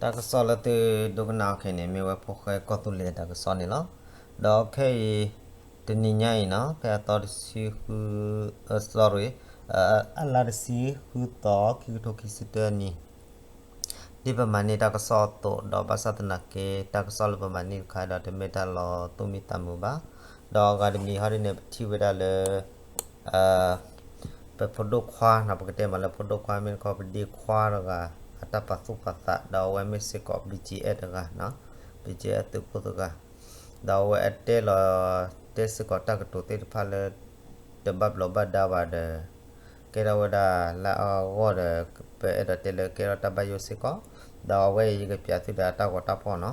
တၢ်ကစီၣ်လၢသုဒိကနၣ်အီၤခဲအံၤန့ၣ် မ့ၢ်ဝဲဖိၣ်ဃဲကီၢ်သူလ့ၤတၢ်ကစီၣ်န့ၣ်လီၤ. ဒီးခဲအံၤ တနံၤညါအံၤနီၤ ဖဲအသီတဆံဃု sorry အလါတဆံဃုသီ ခံကထိခံဆံတၢနံၣ် ဒ်ပမၤန့ၢ်တၢ်ကစီၣ်အသိးဒီး ဘၣ်ဆၣ်သနာ်က့ တၢ်ကစီၣ်လၢပမၤန့ၢ်တခါဒီး တမ့ၢ်တၢ်လီၤသူၣ်မံသးမုာ်ဘၣ်. ဒီးအဂၤတမံၤဟီဒ်န့ၣ် ပထံၣ်ဝဲဒၣ်လၢ ပဖိဒိၣ်ခွါနီၤ ပကတဲမးလၢဖိဒိၣ်ခွါ မ့ၢ်တခီပဒ့ခွါတဂၤ အတၢ်ပာ်သူၣ်ပာ်သး ဒီးအဝဲမ့ၢ်စ့ၢ်ကီး BGF တဂၤနီၤ BGF သုးဖိတဂၤ ဒီးအဝဲအတဲလီၤ တဲစ့ၢ်ကီးတၢ်ကတိၤသ့ၣ်တဖၣ်လၢ တဘၣ်ဘျီးဘၣ်ဒါဘၣ်ဒီး ကဲထီၣ်ဝဲဒၣ်လၢအဂီၢ်ဒီး ပအဲၣ်ဒိးတဲလၢကဲထီၣ်တၢ်ဘၣ်ယိၣ်စ့ၢ်ကီး, ဒီးအဝဲအံၤယကပျးသုဒီးအတၢ်ဂီၤတၢ်ဖီၣ်နီ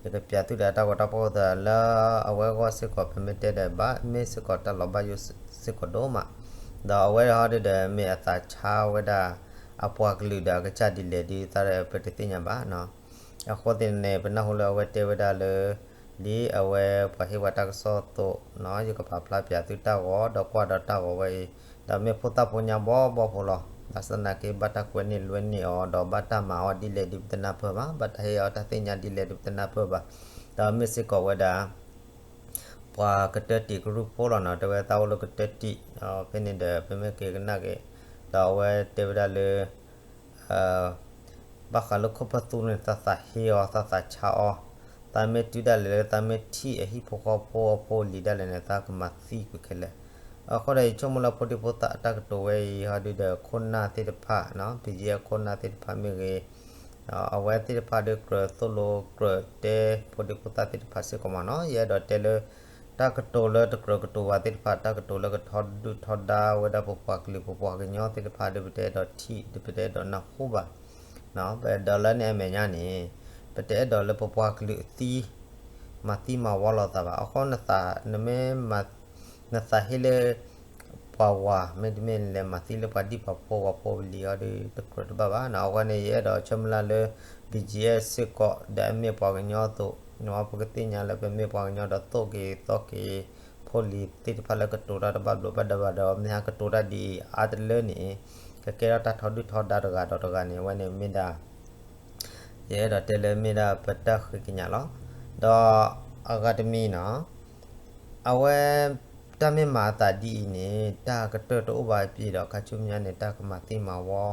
ၤ, ယကပျးသုဒီးအတၢ်ဂီၤတၢ်ဖီၣ်သးလၢအဝဲအဂီၢ်စ့ၢ်ကီး ပမ့ၢ်တဲဒီးဘၣ် မ့ၢ်စ့ၢ်ကီးတၢ်လီၤဘၣ်ယိၣ်စ့ၢ်ကီးဒိၣ်မး, ဒီးအဝဲဟီဒ်ဒီးမ့ၢ်အသးဆါဝဲဒၣ် အပှၤကလုာ်ဒီးအကစၢ်ဒ်လဲၣ်ဒ်သးဒီး ပတသ့ၣ်ညါဘၣ်နီၤ. အဃိသတးန့ၣ် ပနၢ်ဟူလၢအဝဲတဲဝဲဒၣ်လၢ ဒ်အဝဲပှၤဟ့ၣ်ဝဲတၢ်ကစီၣ်အသိးနီၤ ယကပာ်ဖျါပျးသုတၢ်ဂီၤ ဒီးကွၢ်ဒီးတၢ်ဂီၤဝဲအံၤ ဒီးမ့ၢ်ဖိသၣ်ဖိညါဘီဘီဖိလီၤ. ဘၣ်ဆၣ်သနာ်က့ ဘၣ်တၢ်ကွဲန့ၢ်လွဲန့ၢ်အီၤ ဒီးဘၣ်တၢ်မၤအီၤဒ်လဲၣ်ဒ်ပတနၢ်ပၢၢ်ဘၣ်, ဘၣ်တၢ်ဟ့ၣ်အီၤတၢ်သ့ၣ်ညါဒ်လဲၣ်ဒ်ပတနၢ်ပၢၢ်ဘၣ်, ဒီးမ့ၢ်စ့ၢ်ကီးဝဲဒၣ် ပှၤကတၢၢ်တံာ်ကရူၢ်ဖိလီၤနီၤ, တဲဝဲသးအိၣ်လၢကတၢၢ်တံာ်, ဖဲန့ၣ်ဒီး ပမ့ၢ်က့ၤကနၣ်က့ၤ, ဒီးအဝဲတဲဝဲဒၣ်လၢ ဘၣ်ဃးလၢခိၣ်ဖၢသူန့ၣ် သးသးဟ့အီၤ သးသးဆါအီၤ, သးမ့ၢ်တုၤဒၣ်လဲာ်လၢသးမ့ၢ်ထံၣ်အဟံၣ်ဖိဃီဖိအဖိအလံၤဒၣ်လဲာ်န့ၣ် သးကမၤသံကွံာ်ခဲလၢာ်. အဃိဒီး ယဆိကမိၣ်လၢဖိဒံဖိသၣ်အတၢ်ကတိၤဝဲအံၤ ဟီဒုဒီးခိၣ်နၢ်သ့ၣ်တဖၣ်နီၤ ပယဲၢ်ခိၣ်နၢ်သ့ၣ်တဖၣ်မ့ၢ်ဂ့ၤ အဝဲသ့ၣ်တဖၣ်ဒီးကြၢးသိၣ်လိကြၢးတဲဖိဒံဖိသၣ်သ့ၣ်တဖၣ်စ့ၢ်ကီးမးနီၤ, ယအဲၣ်ဒိးတဲလၢ တၢ်ကတိၤလၢတကြၢးကတိၤဘၣ်သ့ၣ်တဖၣ် တၢ်ကတိၤလၢကထီဒုၣ်ထီဒါဝဲဒၣ်ပပှၤကလုာ်ပပှၤကညီသ့ၣ်တဖၣ်ဒီး ပတအဲၣ်ဒိးထံၣ်ဒီးပတအဲၣ်ဒိးနၢ်ဟူဘၣ်. ဒီးလၢန့ၣ်အမဲာ်ညါန့ၣ် ပတအဲၣ်ဒိးလၢပပှၤကလုာ်သံ မၤသံမၤဝီလိာ်သးဘၣ်. အဃိ နမ့ၢ် နသးဟ့လၢ ပှၤဝၤ မ့တမ့ၢ်လဲၤမၤသံလၢပှၤဒံၣ်ပှၤဖိဝၤဖိလံၤအီၤဒီး တကြၢးတဘၣ်ဘၣ်နီၤ. အဝဲန့ၣ် ယအဲၣ်ဒိးဆၢမုၢ်လၢ်လၢ BGF စ့ၢ်ကီး ဒီးအမ့ၢ်ပှၤကညီအသိး ပကသ့ၣ်ညါလၢပမ့ၢ်ပှၤကညီဒီးသိၣ်က့ၤသီက့ၤ ဖိလံၤသ့ၣ်တဖၣ်လၢကတိၤတၢ်တဘၣ်ဘျီးဘၣ်ဒါဘၣ်ဒီး မ့ၢ်ဟဲကတိၤတၢ်ဒ်အံၤအါတလၢန့ၣ် ကကဲထီၣ်တၢ်ထီဒုၣ်ထီဒါတဂၤဒီးတဂၤန့ၣ် အဝဲန့ၣ်မ့ၢ်ဒၣ် ယအဲၣ်ဒိးတဲလၢမ့ၢ်ဒၣ်ပတၢ်ဃ့ကညးလီၤ. ဒီးအဂၤတမံၤနီၤ အဝဲ တၢ်မ့ၢ်မၤအသးဒ်အံၤန့ၣ် တၢ်ကတၢၢ်တအိၣ်ဘၣ်အပျ့ၤဒီး ခါဆူညါန့ၣ် တၢ်ကမၤသံမၤဝီ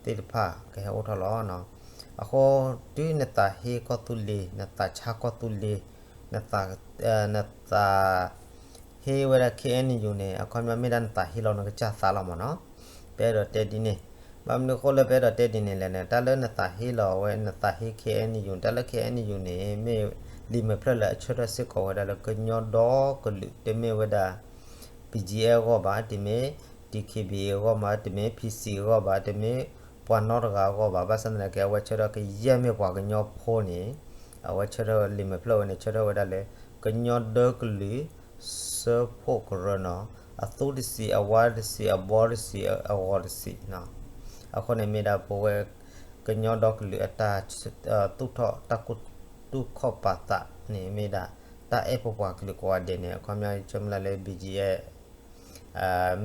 သ့ၣ်တဖၣ်ကဟဲအိၣ်ထီၣ်လီၤ. အဃိ တုၤနသးဟ့ကီၢ်သူလ့ၤ နသးဆါကီၢ်သူလ့ၤ နသး နသး ဟ့ဝဲဒၣ် KNU န့ၣ် အခီပညီမ့ၢ်ဒၣ်နသးဟ့လီၤနကစၢ်သးလီၤမးနီၤ. ပအဲၣ်ဒိးတဲဒ်န့ၣ်, ဘၣ်မနုၤအဃိလၢပအဲၣ်ဒိးတဲဒ်န့ၣ်လဲၣ်န့ၣ် တၢ်လၢနသးဟ့လီၤဝဲ နသးဟ့ KNU တၢ်လၢ KNU န့ၣ် မ့ၢ်လံာ်မဲာ်ဖျၢၣ်လၢအဆၢထၢၣ်စ့ၢ်ကီးဝဲဒၣ်လၢကညီဒီကလုာ် တမ့ၢ်ဝဲဒၣ် BGF အဂီၢ်ဘၣ်, တမ့ၢ် DKBA အဂီၢ်ဘၣ်, တမ့ၢ် PC အဂီၢ်ဘၣ်, တမ့ၢ်ပှၤနီတဂၤအဂီၢ်ဘၣ်. ဘၣ်ဆၣ်သနာ်က့ အဝဲဆၢထၢၣ်ကယဲၢ်မ့ၢ်ပှၤကညီဖိန့ၣ် အဝဲဆၢထၢၣ်လံာ်မဲာ်ဖျၢၣ်ဝဲန့ၣ် ဆၢထၢၣ်ဝဲဒၣ်လၢ ကညီဒီကလုာ် စၢဖှိၣ်ကရၢနီၤ, အသူတဆံး အဝါတဆံး အဘီတဆံး အဂီၤတဆံးနီၤ. အဃိန့ၣ်မ့ၢ်ဒၣ်ပဝဲ ကညီဒီကလုာ်အတၢ်သူၣ်ထီၣ်တၢ်ကူၣ်တူၢ်ခီၣ်ပာ်သးန့ၣ် မ့ၢ်ဒၣ်တၢ်အဲၣ်ပပှၤကလုာ်ကိးဂၤဒဲးန့ၣ် အခီပညီဆၢမုၢ်လၢ်လၢ BGF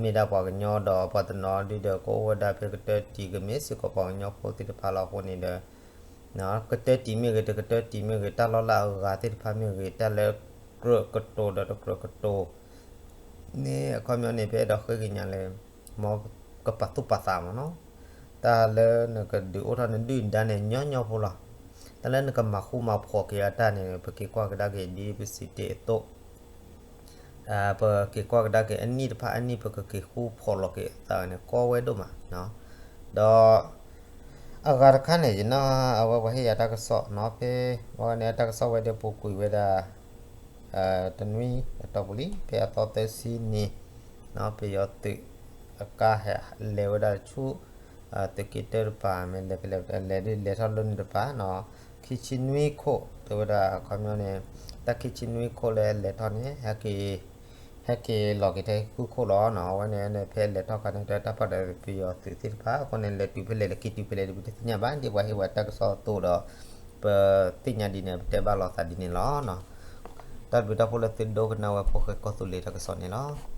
မ့ၢ်ဒၣ်ပှၤကညီဒီးပှၤတနီၤဒုဒီး ကအိၣ်ဝဲဒၣ်ဖဲကတၢၢ်တံာ်ကမ့ၢ်စ့ၢ်ကီးပှၤကညီဖိသ့ၣ်တဖၣ်လီၤ. အဃိန့ၣ်ဒီး ကတၢၢ်တံာ်မ့ၢ်ဂ့ၤ တကတၢၢ်တံာ်မ့ၢ်ဂ့ၤ တၢ်လီၤလၢအဂၤသ့ၣ်တဖၣ်မ့ၢ်ဂ့ၤ တၢ်လၢကြၢးကတိၤဒီးတကြၢးကတိၤန့ၣ် အခီပညီန့ၣ် ပအဲၣ်ဒိးဃ့ကညးလၢ မ်ကပာ်သူၣ်ပာ်သးမးနီၤ. တၢ်လၢနကဒုးအိၣ်ထီၣ်နဒုၣ်နဒါန့ၣ်ညီညီဖိလီၤ. တၢ်လၢနကမၤဃူမၤဖိးက့ၤအတၢ်န့ၣ် ပက့ၤကွၢ်ကဒါက့ၤဒ်ပစံးတ့ၢ်အသိး ပက့ၤကွၢ်ကဒါက့ၤအနံၣ်တဖၣ်အနံၣ် ပကက့ၤဃူဖိးလီၤက့ၤအသးန့ၣ် ကီဝဲဒိၣ်မး. ဒီး အဂၤတခါန့ၣ် ယနၢ်အဝဲပှၤဟ့ၣ်ယၤတၢ်ကစီၣ်နီၤ ဖဲ ဝဲန့ၣ်တၢ်ကစီၣ်ဝဲဒၣ်ပူၤကွံာ်ဝဲဒၣ် တနွံအတီၢ်ပူၤလံ ဖဲအသီသၢဆံန့ၣ် ပယီၤသုးအကါဟဲလဲၤဝဲဒၣ်ဆူ သုးက့တၢတပၤ မ့ၢ်လဲၤဖဲလဲၣ်လဲၤဒုးလဲၤထီၣ်လၢန့ၣ်တပၤနီၤ ခံဆံနွံခိၣ် တဲဝဲဒၣ်အခီပညီန့ၣ် တၢ်ခံဆံနွံခိၣ်လၢလဲၤထီၣ်န့ၣ် ဟဲက့ၤလီၤက့ၤထဲဃုခိၣ်လီၤနီၤ. အဝဲန့ၣ်န့ၣ် ဖဲလဲၤထီၣ်ခါန့ၣ် တၢ်ပာ်ဒီးပယီၤသုးသ့ၣ်တဖၣ်အဃိန့ၣ် လဲၤတုၤဖဲလဲၣ်လဲၤက့ၤတုၤဖဲလဲၣ်ဒီး ပတသ့ၣ်ညါဘၣ် ဒ်ပှၤဟ့ၣ်ဝဲတၢ်ကစီၣ်အသိးဒီး ပသ့ၣ်ညါဒ်န့ၣ် ပတဲဘၣ်လိာ်သးဒ်န့ၣ်လီၤ. တၢ်ဘျုးတၢ်ဖှိၣ်လၢသုဒိကနၣ်ဝဲဖိၣ်ဃဲကီၢ်သူလ့ၤတၢ်ကစီၣ်န့ၣ်လီၤ.